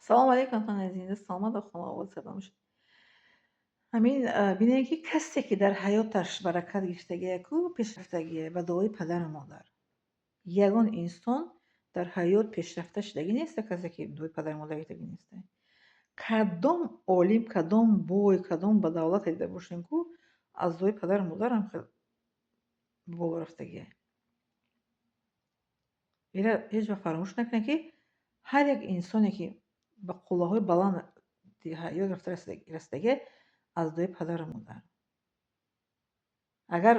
Салому алейкум, ҳамватанони азиз, саломат ва хонаобод сардон бошед. Ҳамин бинем, ки касе, ки дар ҳаёташ баракат гирифтагие ку, пешрафтагие ба дуои падару модар. Ягон инсон дар ҳаёт пешрафта шудагӣ неста, касе ки дуои падару модар гирифтагӣ неста. Кадом олим, кадом бой, кадом ба давлате дида бошем ку, аз дуои падару модарам боло рафтагие. Ира ҳеҷ вақт фаромӯш накунед, ки ҳар як инсоне, ки ба қуллаҳои баланд ҳаёт рафта расидагие, аз дуои падару модар. Агар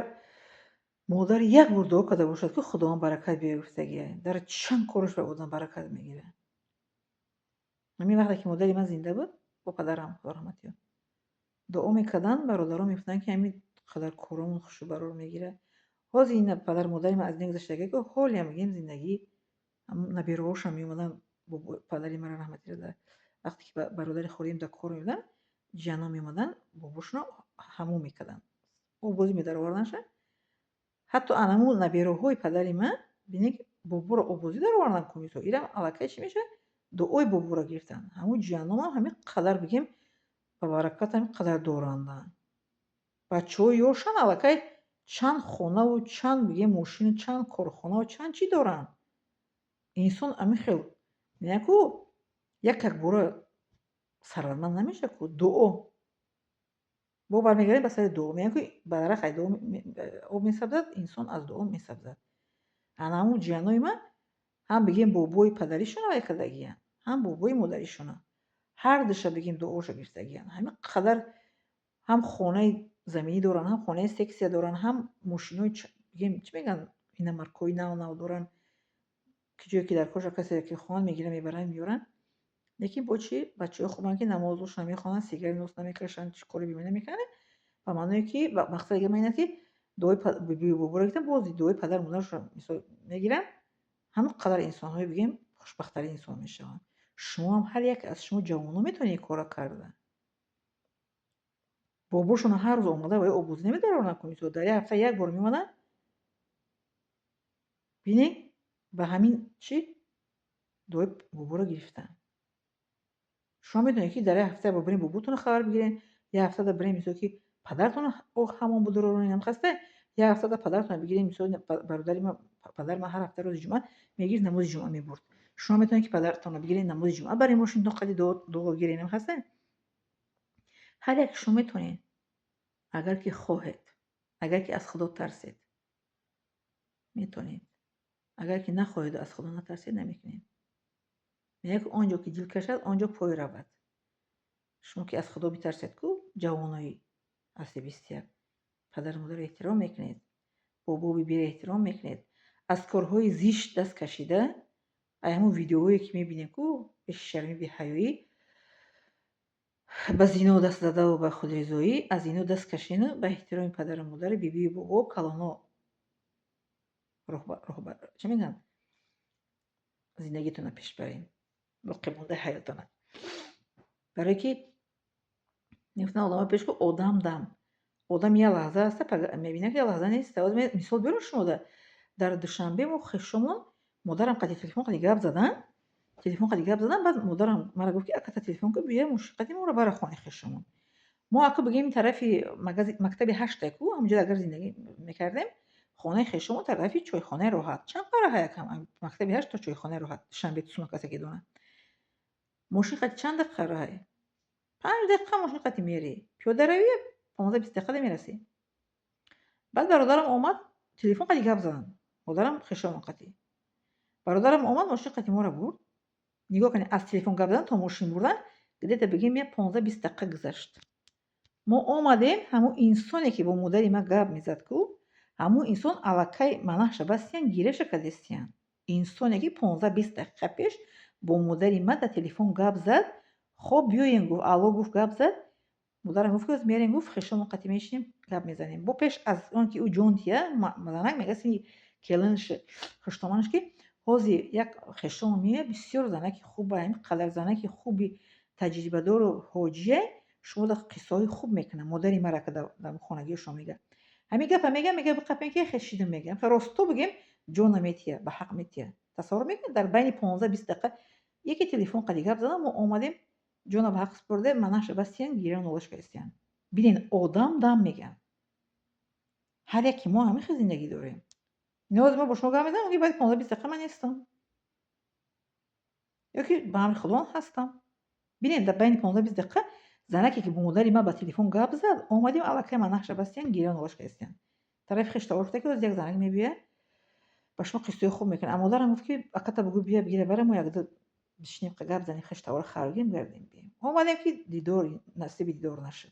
модар як бор дуо карда бошад, ки Худованд баракат биёр гуфтагие, дар чанд кораш ба одам баракат мегирад. Ҳамин вақте ки модари ман зинда буд, бо падарам, Худо раҳмат ёбад, дуо мекарданд, бародарон мегуфтанд, ки ҳамин қадар коромон хушу барор мегирад. Ҳозир ина падару модари ман аз дунё гузаштагӣ ку, ҳолиам мегӯем, зиндагӣ набераҳошам меомаданд, падари маро раҳматӣ, вақте ки бародари хордиам дар кор мебуданд, ҷиянон меомаданд, бобошонро ҳамом мекарданд, оббозӣ медароварданша. Ҳатто анамун набераҳои падари ман, бинед, ки боборо оббозӣ дароварданд кумисо. Ирам аллакай чӣ мешавад? Дуои боборо гирифтанд. Ҳамун ҷиянонам ҳамин қадар, бигем, ба баракат ҳамин қадар доранданд. Бачаҳои ёшан аллакай чанд хонаву чанд, бигем, мошину чанд корхонаву чанд чӣ доранд. Инсон ҳамин хел мегӯянд ку, як якбора сарватманд намешавад ку, дуо. Бо бармегардем ба сари дуо. Мегӯянд ку, ба дарахт аз дуо об месабзад, инсон аз дуо месабзад. Ана ҳамун ҷиянҳои ман ҳам, бигем, бобои падаришона вай кардагиянд, ҳам бобои модаришона. Ҳар душа, бигем, дуоша гирифтагиянд. Ҳамин қадар ҳам хонаи заминӣ доранд, ҳам хонаи сексия доранд, ҳам мошинои, бигем, чӣ мегӯянд, иномаркаҳои нав нав доранд, ки ҷое ки дар корша касе ки хоҳанд, мегиранд, мебаранд, меёранд. Лекин бо чӣ бачаҳои хубанд, ки намозошонро мехонанд, сигарет нос намекашанд, чӣ кори бемаънӣ намекунанд. Ба маъное ки мақсади гап ин аст, ки дуои бибию боборо гирифтан, боз дуои падару модарашро мисол мегиранд, ҳамон қадар инсонҳое, бигем, хушбахттарин инсон мешаванд. Шумоам, ҳар як аз шумо ҷавонон метавонед ин корро карда. Бобошонро ҳар рӯз омада ва ё оббозӣ намедароварданд ку, мисол, дар як ҳафта як бор меомаданд. Бинед, ба ҳамин чӣ дуои боборо гирифтанд. Шумо медонед, ки дар як ҳафта як бор бирем, боботонро хабар бигирем, як ҳафтада бирем, мисол, ки падаратонро ҳамон будуроронем, ҳам хаста, як ҳафтада падаратонро бигирем. Мисол, бародари ман, падари ман ҳар ҳафта рӯзи ҷумъа мегирифт, намози ҷумъа мебурд. Шумо метавонед, ки падаратонро бигиред, намози ҷумъа барем, мошинтон қади дуо гирем, ҳам хаста. Ҳар як шумо метавонед, агар ки хоҳед, агар ки аз Худо тарсед, метавонед. Агар ки нахоҳеду аз Худо натарсед, намекунед. Мегӯяд, ки он ҷо ки дил кашад, он ҷо пой равад. Шумо ки аз Худо битарсед ку, ҷавонои асри 21, падару модарро эҳтиром мекунед, бобо бибиро эҳтиром мекунед, аз корҳои зишт даст кашида, ай ҳамун видеоҳое, ки мебинем ку, бешармӣ, беҳаёӣ, ба зино даст задаву ба худрезоӣ, аз ино даст кашену ба эҳтироми падару модару бибию бобо, калоно чӣ мегӯянд, зиндагитонро пеш баред, боқимондаи ҳаётона. Барое ки мегуфтанд одамои пеш ку, одам дам одам як лаҳза аста, мебинам, ки як лаҳза нест. Мисол биёрам шумода. Дар Душанбе мо хешомон, модарам қади телефон қади гап задан, телефон қади гап задан, баъд модарам мара гуфт, ки аката телефон кун, бия, мошин қади моро бара хонаи хешомон. Мо аку, бигем, тарафи мактаби ҳашта ку, ҳамунҷо агар зиндагӣ мекардем, хонаи хешомон тарафи чойхонаи Роҳат. Чанд қара ҳаякам мактаби ҳашт то чойхонаи Роҳат, Душанбе Тусуна, касе ки донад. Мошин қади чанд дақиқа роҳае? 5 дақиқа мошин қати мерӣ. Пиёдаравӣ 15-20 дақиқада мерасӣ. Баъд бародарам омад, телефон қади гап заданд. Модарам хешомон қатӣ. Бародарам омад, мошин қати моро бурд. Нигоҳ кунед, аз телефон гап задан то мошин бурдан где-то, бигем, як 15-20 дақиқа гузашт. Мо омадем, ҳамун инсоне, ки бо модари ман гап мезад ку, ҳамун инсон аллакай манаҳша бастиян, гиряша кардестиян. Инсоне, ки 15-20 дақиқа пеш бо модари ман дар телефон гап зад, хоб биёем гуфт, алло гуфт, гап зад. Модарам гуфт, ки мерем, гуфт, хешомон қатӣ мешинем, гап мезанем. Бо пеш аз он ки ӯ ҷон тия, занак мегӯяд, сини келинаш, хуштоманаш, ки ҳозир як хешомон меояд, бисёр занаки хуба, ҳамин қадар занаки хуби таҷрибадору ҳоҷие, шумо да қиссаҳои хуб мекунад. Модари мара ка дар хонагиашон мега. Ҳамин гапа мега, мега, биқапем, ки хешидам, мега. Росто бигем, ҷон наметия, ба ҳақ метия. Тасаввур мекунед, дар байни 15-20 дақиқа Яке телефон қади гап задам, мо омадем, ҷона ба ҳақ супурда, манаша бастиян, гиря нолаш кардистиян. Бинед, одам дам мегӯянд. Ҳар яке мо ҳамин хел зиндагӣ дорем. Ниёз мо бо шумо гап мезанам, ки баъди 15-20 дақиқа ман нестам. Ё ки ба амри Худованд ҳастам. Бинед, дар байни 15-20 дақиқа занаке, ки бо модари ман ба телефон гап зад, омадем, аллакай манаша бастиян, гиря нолаш кардистиян. Тарафи хештавор гуфта, ки як занак мебиёяд, ба шумо қиссаҳои хуб мекунад. А модарам гуфт, ки аката бугӯ, бия, бигира, бара, мо якду бишинем, гап занем, хештавора харгем, гардем, бием. Омадем, ки дидор насиби дидор нашуд.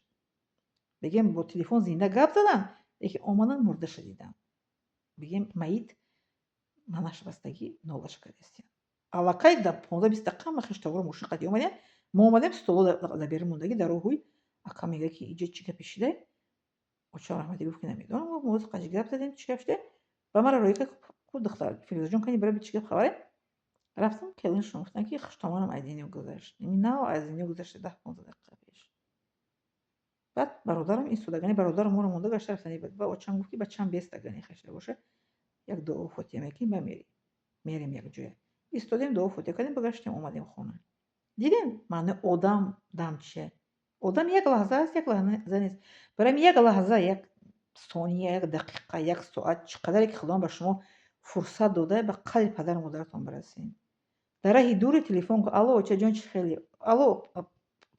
Бигем, бо телефон зинда гап задам, лекин омадан, мурдаша дидам. Бигем, маит манаш бастагӣ, нолаш кардистиян. Аллакай дар 15-20 дақиқа ма хештавора мошин қати омадем, мо омадем, столо дар берун мондагӣ, дар роҳҳои ака мегӯяд, ки иҷо чӣ гапе шида? Очам раҳматӣ гуфт, ки намедонам, мо қаҷи гап задем, чӣ гап шида? Ба мара роҳӣ кард, ку духтар Фирӯзаҷон, кани бира, чӣ гап хабаре? Рафтам, келиншон гуфтанд, ки хуштомонам аз дунё гузашт. Нав аз дунё гузашта, 10-15 дақиқа пеш. Баъд бародарам истодагани, бародарам моро монда гашта рафтани. Ба очам гуфт, ки бачам бестагани хашта боша, як дуо фотиҳа мекунем, ба мерем. Мерем якҷоя. Истодем, дуо фотиҳа кардем, ба омадем хона. Дидем, маънои одам дам чия? Одам як лаҳза аст, як лаҳза нест. Барои як лаҳза, як сония, як дақиқа, як соат, чӣ қадаре ки Худованд ба шумо фурсат дода, ба қадри падару модаратон барасед. Дар раҳи дури телефон кун: «Алло, очаҷон, чӣ хеле? Алло,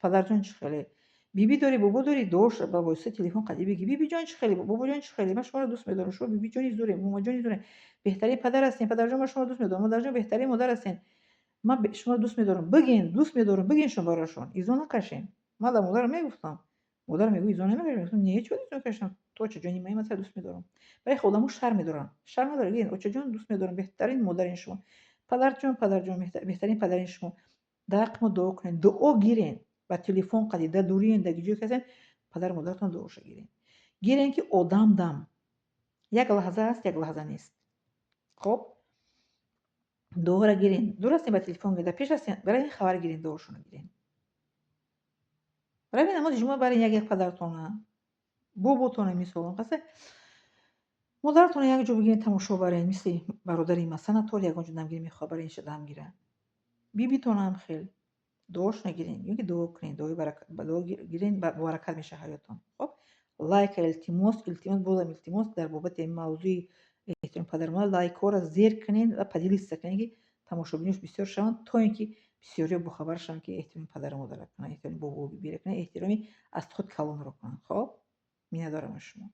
падарҷон, чӣ хеле? Бибӣ дорӣ, бобо дорӣ?» Дош ба воситаи телефон қадӣ бигӣ: «Бибиҷон, чӣ хеле? Бобоҷон, чӣ хеле? Ман шуморо дӯст медорам, шумо бибиҷони зӯрем, момаҷони зӯрем, беҳтарин падар ҳастем. Падарҷон, ман шуморо дӯст медорам. Модарҷон, беҳтарин модар ҳастем. Ман шуморо дӯст медорам». Бигин, дӯст медорам, бигин шумо барошон, изо накашем. Ман ба модарам мегуфтам. Модарам мегӯ: «Изо намекашем?» Мегуфтам: «Не, чӣ изо кашам? Ту очаҷони ман, ман дӯст медорам». Барои одамо шарм медоранд. Шарм надоред, гӯед: «Очаҷон, дӯст медорам, беҳтарин модарин шумо. Падарҷон, падарҷон, беҳтарин падарин шумо». Дар ҳаққи мо дуо кунед, дуо гирен. Ба телефон қади дар дуриен, дар ҷое касен, падару модаратон дуоша гирен. Гирен, ки одам дам як лаҳза аст, як лаҳза нест. Хоб, дуоро гирен. Дур ҳастем, ба телефон дар пеш ҳастем, барои ин хабар гирен, дуошонро гирен. Барои намози ҷумъа барен як як падаратона, боботона, мисол қаса модаратона як ҷо бигирен, тамошо барен, мисли бародари ма санатор ягон ҷо дамгирӣ мехоҳад, барен иша дам гира. Бибитона ҳам хел дуошона гирен, ё ки дуо кунен, дуо гирен, баракат мешавад ҳаётон. Хоб, лайка, илтимос, илтимос, бозам илтимос, дар бобати мавзӯи эҳтироми падару модар лайкҳоро зер кунен ва поделиться кунен, ки тамошобинош бисёр шаванд, то ин ки бисёриҳо бохабар шаванд, ки эҳтироми падару модарро кунанд, эҳтироми бобо бибиро кунанд, эҳтироми аз худ калонро кунанд. Хоб, миннатдорам аз шумо.